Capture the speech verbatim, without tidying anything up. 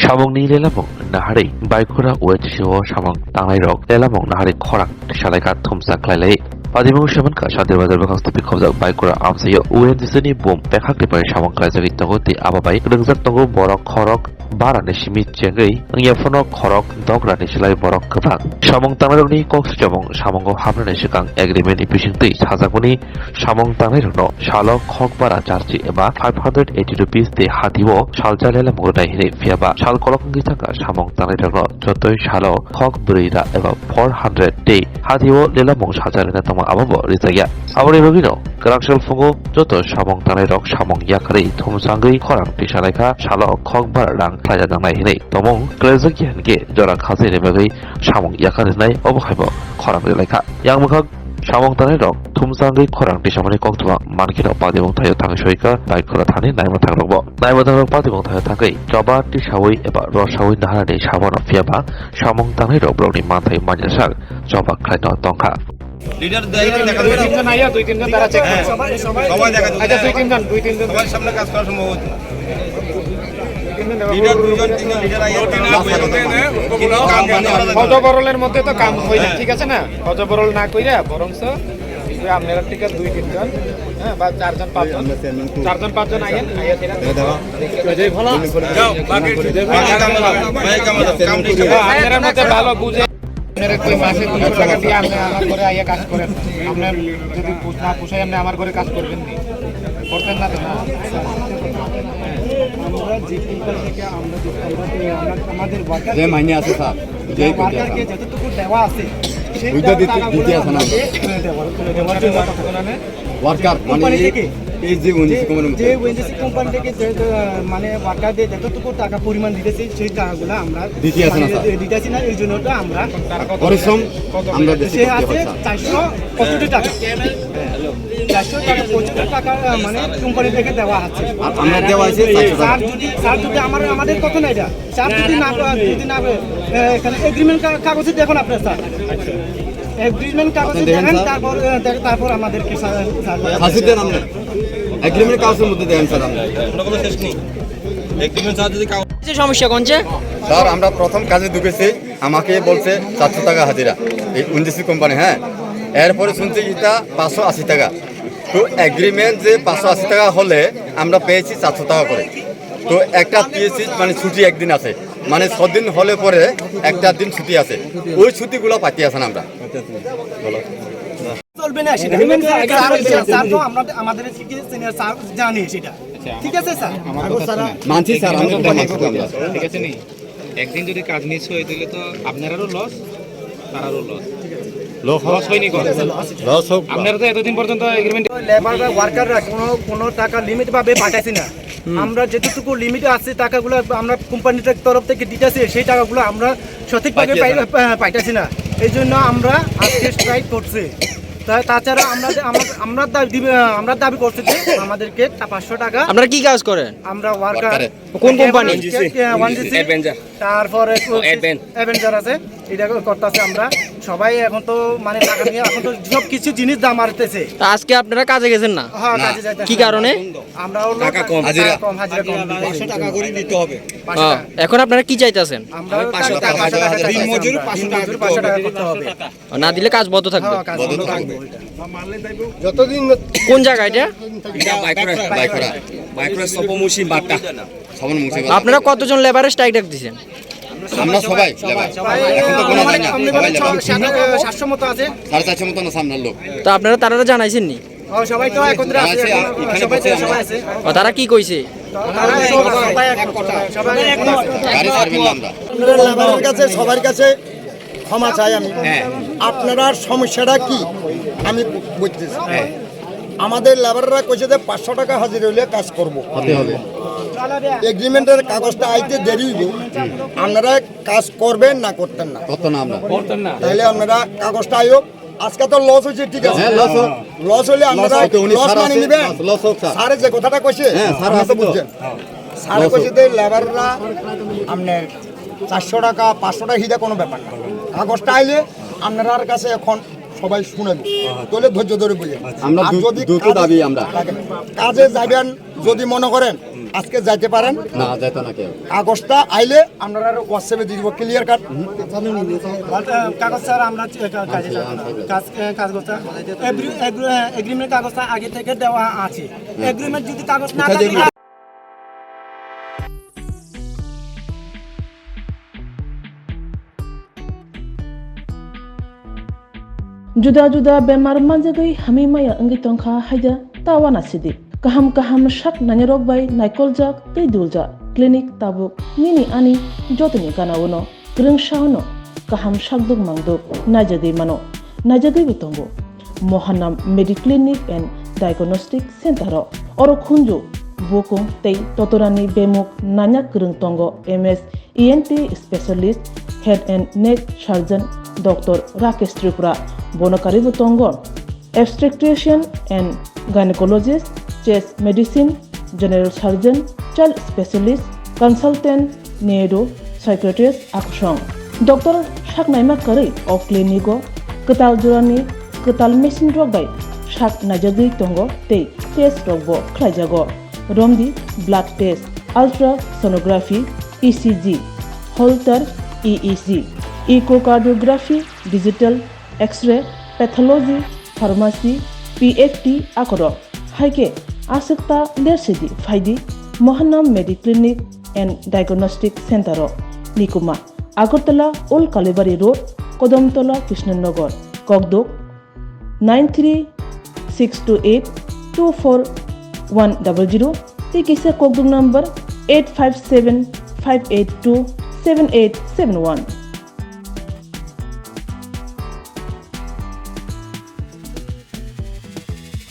Samungni lelamung naharwi Baikura O N G C o samung tangnairok lelamung naharwi khorang tisalaikha thumsa khlailai. Padimung semanka Shanti Bazar bwkhak stupik khobjak Baikura amsio O N G C ni bum pekhak tipari samung khlaijagwi tongo tei abo bai rwngjak tongo borok khorok barani simi chengwi wngya phano khorok dograni silai borok kwbang. Samung tangnairokni kok sujamung samungo habnani swkang agreement ni bisingtwi sajakmani samung tangnairokno salo khok bara charchi eba five hundred eighty rupees tei hatio salsa lelamung rwnai hinwi phiyaba sal kolok wngwi thangkha samung tangnairokno jotoi salo khok bwrwi ra eba four hundred tei hatio lelamung salsa rwna tongma abobo rijakya. Aboni bagwino kwrak sal phungo joto samung tangnairok samung yakarwi thumsangwi khorang tisalaikha salo khok bara rang khlaina nangnai hinwi tomung kwlaijakya hinkhe jora khajani bagwi samung yakarwi rinai obo haibo khorang rilaikha. Yang bwkhak samung tangnairok thumsangwi khorang tisamani koktwma mankhe no padimung thaio thangwi soika bai khora thani naima thangrokbo. Naima thangrok padimung thaio thangwi choba tisawi eba rosawi naharani sabono phiyaba samung tangnairok borokni manthai manya sak choba khlaino tongkha. Leader দেখা যাবে। দুই তিনজন আইয়া, দুই তিনজন তারা চেক করে। সবাই, সবাই। সবাই দেখা যাবে। আচ্ছা, দুই তিনজন, দুই তিনজন। সবার সামনে কাজ করা সম্ভব হচ্ছে না। লিডার দুইজন, তিনজন লিডার আইয়া। কত বরলের মধ্যে তো কাম হয় না, ঠিক আছে না? কত বরল না কইরা বরং তো আপনারা ঠিক আছে দুই তিনজন, হ্যাঁ, বা চারজন পাঁচজন, চারজন পাঁচজন আইয়েন, আইয়া ঠিক আছে। যাও, বাকি, বাকি কাম, বাকি কাম, কাম ঠিক আছে। আপনারা মধ্যে ভালো বুঝে। আপনারা কি মাসে তিনশো টাকা দিয়ে আপনি আমার ঘরে আইয়া কাজ করেন? আপনার যদি পো-, না পোষায়, আপনি আমার ঘরে কাজ করবেন নি? করবেন না তো, না? আমরা যে কোম্পানি থেকে আমরা যে, আমরা তো, আমরা, আমাদের ওয়ার্কার যে মাইনে আছে স্যার, যে ওয়ার্কারকে যতটুকু দেওয়া আছে, সেই ওইটা দিতে, টাকাগুলো দিতে আছে না? আমাদেরকে দেওয়ার, দেওয়ার জন্য কথা বলা নেই। ওয়ার্কার, মানে কোম্পানি এই, থেকে এই যে ওএনজিসি যে, কোম্পানি যে ওএনজিসি কোম্পানি থেকে যে, যে, মানে ওয়ার্কারদের যতটুকু টাকা পরিমাণ দিতেছে, সেই টাকাগুলো আমরা দিতে আছে না, মানে, স্যার। দিতেছি না, এই জন্য তো আমরা পরিশ্রম আমরা বেশি সে করতে আছে হয়, স্যার। চারশো পঁচাত্তর টাকা। চারশো টাকা, পঁচাত্তর টাকা, মানে, কোম্পানি থেকে দেওয়া আছে। আর আমরা দেওয়া হয়েছে চারশো টাকা। স্যার যদি, স্যার যদি আমার, আমাদের কত নেয় এটা? স্যার যদি না, যদি না, এ, এখানে এগ্রিমেন্ট কা-, কাগজে দেখুন আপনার স্যার। এগ্রিমেন্ট কাগজে আপনি দেখেন, দেখেন, স্যার। তারপর, এ, দেখ-, তারপর আমাদেরকে স্যার, স্যার। ফাঁসি দেন আপনি। এগ্রিমেন্ট কাগজের মধ্যে দেখেন, স্যার, আপনি। কোনো কোনো শেষ নেই। এগ্রিমেন্ট ছাড়া যদি কাগজ যে সমস্যা কোন যে? স্যার, আমরা প্রথম কাজে ঢুকেছি, আমাকে বলছে চারশো টাকা হাজিরা, এই এনজিসি কোম্পানি, হ্যাঁ। এরপরে শুনছি এটা পাঁচশো আশি টাকা। তো এগ্রিমেন্ট যে পাঁচশো আশি টাকা হলে আমরা পেয়েছি চারশো টাকা করে। তো একটা পেয়েছি, মানে, ছুটি একদিন আছে, মানে, ছদিন হলে পরে একটা দিন ছুটি আছে, ওই ছুটিগুলো পাইতে আছে না আমরা। চলবে না সেটা। স্যার, স্যার তো আমরা, আমাদের সিনিয়র স্যার জানে সেটা। ঠিক আছে স্যার? মানছি স্যার, আমি এটা মানছি আমরা। ঠিক আছে নি? একদিন যদি কাজ মিস হয়, তাহলে তো আপনারারও লস, তারারও লস। লস হোক। লস হয়নি কোনো? লস হোক। আপনারা তো এতদিন পর্যন্ত এগ্রিমেন্ট লেবার বা ওয়ার্কাররা কোনো, কোনো টাকা লিমিট ভাবে পাঠাইছি না। হুম। আমরা যেটুকু লিমিট আছে টাকাগুলো আমরা কোম্পানির তরফ থেকে দিতেছি, সেই টাকাগুলো আমরা সঠিকভাবে বাকি আছে পাই-, না। পা-, পাইতেছি না। এই জন্য আমরা আজকে স্ট্রাইক করছি। তা-, তাছাড়া আমরা যে, আমরা, আমরা দাবি দিবে, আমরা দাবি করছি যে আমাদেরকে তা পাঁচশো টাকা। আপনারা কি কাজ করেন? আমরা ওয়ার্কার। ওয়ার্কারে। কোন কোম্পানি? কে-, কে-, ওয়ানজিসি। অ্যাভেঞ্জার। তারপরে ও, অ্যাভেন। অ্যাভেঞ্জার আছে, এটা করতেছে আমরা। সবাই এখন তো মানে টাকা নিয়ে এখন তো সব কিছু জিনিস দাম বাড়তেছে। তা আজকে আপনারা কাজে গেছেন না? হ্যাঁ, না। কাজে যাইতেছে। কি কারণে? আমরা হলো টাকা কম। টাকা হাজিরা। কম, হাজিরা কম দিতেছে। পাঁচশো টাকা করে দিতে হবে। পাঁচশো হ্যাঁ, টাকা। এখন আপনারা কি চাইতেছেন? আমরা পাঁচশো টাকা, পাঁচশো টাকা দিন মজুরি পাঁচশো টাকা দিন মজুরি পাঁচশো টাকা করতে হবে। না দিলে কাজ বন্ধ থাকবে? হ্যাঁ, কাজ বন্ধ থাকবে। যতদিন কোন জায়গা এটা? এটা বাইকরা, বাইকরা। বাইকরা সবমুশি বাট্টা। সবমুশি বাট্টা। আপনারা কতজন লেবারের স্ট্রাইক ডাক দিছেন? আমরা সবাই লেবার। এখন তো গোনা যায় না। আমরা সবাই লেবার। সাত-, সাতশো মতো আছে। সাড়ে চারশো মতো আছে আপনার লোক। তো আপনারা তারা জানাইছেন নি? ও, সবাই তো একত্রে আছে, আছে, এখন এখানে সবাই বসে তো আমরা সবাই আছে। ও, তারা কি কইছে? তারা সব-, সবাই এক কথা, সবাই এক কথা। গাড়ি ছাড়বেন না আমরা। আপনারা লেবারের কাছে, সবার কাছে ক্ষমা চাই আমি। হ্যাঁ। আপনার সমস্যাটা কি আমি বু-, বুঝতেছি। হ্যাঁ। আমাদের লেবাররা কইছে যে পাঁচশো টাকা হাজিরা হইলে কাজ করব। হতে হবে। এগ্রিমেন্টের কাগজটা আইতে দেরি হইব। আপনারা কাজ করবেন না করতেন না? করতেন না আমরা। তাহলে আপনারা কাগজটা আইও। আজকে তো লস হয়েছে, ঠিক আছে। হ্যাঁ, লস হোক। লস হলে আপনারা লস হইতে উনি লস স্যার মানি আছে, নিবেন। লস, লস হোক স্যার। স্যারে যে কথাটা কইছে, হ্যাঁ, স্যার আপনি আছে তো তো। বুঝছেন। স্যারে লস কইছে হোক। যে লেবাররা আপনার চারশো টাকা, পাঁচশো টাকা হিদা কোনো ব্যাপার না। কাগজটা আইলে আপনারার কাছে এখন সবাই শুনেন, তাহলে ধৈর্য ধরে বুঝেন। আমরা আর দু-, যদি দ্রুত কাজে দাবি আমরা। কাজে যাবেন, যদি মনে করেন আজকে যাইতে পারেন। না, যাইতো না কেউ। কাগজটা আইলে আপনারা WhatsApp-এ দিয়ে দিব, ক্লিয়ার কাট। কাগজ ছাড়া আমরা কাজে যাবো না। কাজ, কাগজ ছাড়া। এগ্রিমেন্ট কাগজটা আগে থেকে দেওয়া আছে। এগ্রিমেন্ট যদি কাগজ না থাকে, juda juda bemar manjagwi hamwi maya wngwi tongkha haida ta uanasidi. Kaham kaham sak nainarok bai naikoljak tei duljak clinic tabuk nini ani jotoni gana-o no kwrwngsa-o no kaham sakduk mangduk naijagwi mano, naijagwibo tongo. Mohanam Mediclinic and Diagnostic Center-o oro khunju, bukung tei totorani bemuk nanya kwrwng tongo M S E N T specialist, head and neck surgeon Doctor Rakesh Tripura, bono karibo tongo obstetrician and gynecologist, chest medicine, general surgeon, child specialist, consultant, neuro psychiatrist akusong. Doctor saknaima kwrwi o clinic-o kwtal jorani kwtal machine rok bai sak naijagwi tongo tei test rokbo khlaijago. Romdi blood test, ultrasonography, E C G, Holter E E G, echocardiography, digital X-ray, pathology, pharmacy, P F T akorok. Haikhe aswkta lersidi phaidi Mohanam Mediclinic and Diagnostic Center-o. Nikuma, Agartala Old Kalibari Road, Kodomtola, Krishnanagar, Kokduk, nine three six two eight two four one double zero, tei kisa kokduk number eight five seven five eight two seven eight seven one.